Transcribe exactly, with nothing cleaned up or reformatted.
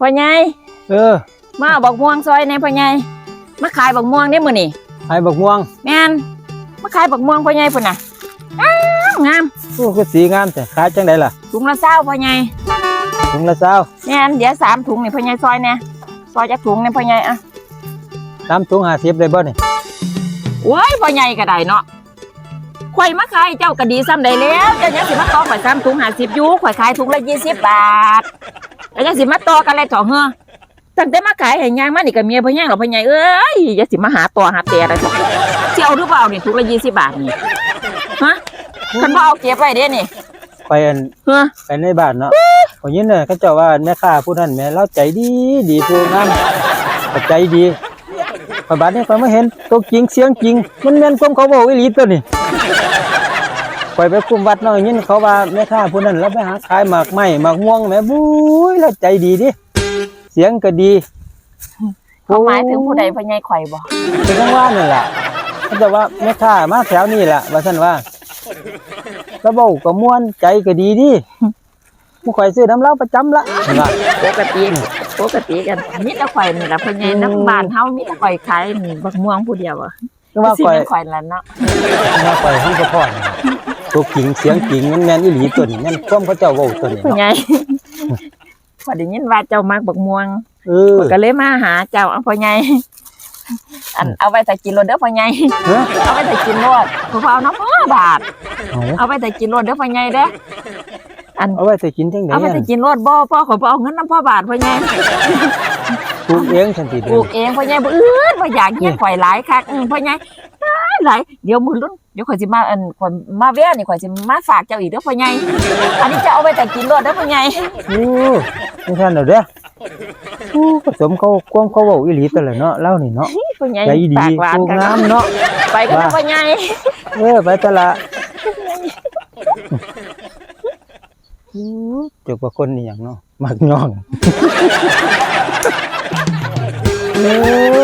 พ่อใหญ่ เออ มาเอาบักม่วงซอยแหน่พ่อใหญ่ มาขายบักม่วงเด้มื้อนี้ ขายบักม่วง แม่น มาขายบักม่วงพ่อใหญ่พุ่นน่ะ อ้าว งาม โอ้ คือสีงามแท้ ขายจั่งใดล่ะ ถุงละซาวพ่อใหญ่ ถุงละซาว แม่น เดี๋ยวสามถุงนี่พ่อใหญ่ซอยแหน่ ซอยจักถุงแหน่พ่อใหญ่อะ สามถุงห้าสิบได้บ่นี่ โอ้ย พ่อใหญ่ก็ได้เนาะ ข่อยมาขายเจ้าก็ดีส่ำใดแล้ว เจ้ายังสิมาต่อข่อยสามถุงห้าสิบอยู่ ข่อยขายถุงละยี่สิบบาท แล้วยังสิมาต่อกันเลยเถาะเฮ้อ ตั้งแต่มาขายให้ย่างมานี่ก็เมียบ่ย่างหรอกพ่อใหญ่เอ้ย อย่าสิมาหาต่อหาแต่อะไรเถาะ สิเอาหรือบ่เอานี่ ถุงละยี่สิบบาทนี่ ฮะ คันบ่เอาเก็บไว้เด้นี่ ไปอัน เฮ้อ ไปในบ้านเนาะ ข้อยยินเด้อ เขาเจ้าว่าแม่ค้าผู้นั้นแหม ลาวใจดีดี ผู้งาม ก็ใจดี ข้อยบัดนี้ข้อยมาเห็นตัวจริงเสียงจริง มันแม่นความเขาเว้าอีหลีตัวนี้ ข้อยไปคุมวัดเนาะ ยินเขาว่าแม่ค้าผู้นั้นลาวไปหาขายหมากไม้หมากม่วงแหม บุ้ย ลาวใจดีดิ เสียงก็ดี เขาหมายถึงผู้ใด พ่อใหญ่ข่อยบ่ เป็นจั่งว่านั่นล่ะ เขาเจ้าว่าแม่ค้ามาแถวนี้ล่ะ ว่าซั่นว่า ลาวเว้าก็ม่วน ใจก็ดีดิ หมู่ข่อยซื้อนำลาวประจำละ เพิ่นว่า ปกติ ปกติกัน มีแต่ข่อยนี่ล่ะ พ่อใหญ่ อืม นำบ้านเฮามีแต่ข่อยขายบักม่วงผู้เดียวอะ คือว่า สิ ข่อย แม่นข่อยล่ะเนาะ คือว่าข่อยหันสะท้อน ตัวจริงเสียงจริง มันแม่นอีหลีตัวนี้ แม่นความเขาเจ้าเว้าตัวนี้ พ่อ เนาะ ใหญ่ ข้อยได้ยินว่าเจ้ามักบักม่วง เออ ข้อยก็เลยมาหาเจ้า เอาพ่อใหญ่ อัน เอาไว้ถ้ากินโลดเด้อพ่อใหญ่ ฮะ เอาไว้ถ้ากินโลด ข้อยบ่เอานำพ่อบาท เอา เอาไว้ถ้ากินโลดเด้อพ่อใหญ่เด้อ อัน เอาไว้ถ้ากินจั่งใด เอาไว้ถ้ากินโลด บ่ พ่อข้อยบ่เอาเงินนำพ่อบาทพ่อใหญ่ ปลูกเองซั่นติ ปลูกเองพ่อใหญ่ บ่อึดบ่อยาก เฮียนข่อยหลายคัก อืม พ่อใหญ่ หลายหลาย เดี๋ยวมื้อรุ่น เดี๋ยวข่อยสิมา อัน ข่อยมาแวะนี่ ข่อยสิมาฝากเจ้าอีกเด้อพ่อใหญ่ อันนี้เจ้าเอาไว้ถ้ากินโลดเด้อพ่อใหญ่ โอ้ จั่งซั่นเด้อ โอ้ ก็สมเขา ความเขาเว้าอีหลีตัวละเนาะ ลาวนี่เนาะ พ่อใหญ่ ใจดี ปากหวาน ผู้งามเนาะ ไปกันเด้อ ว่า พ่อใหญ่ เออ ไปตะละ อู้ จักว่าคนอีหยังเนาะ มักย่อง เออ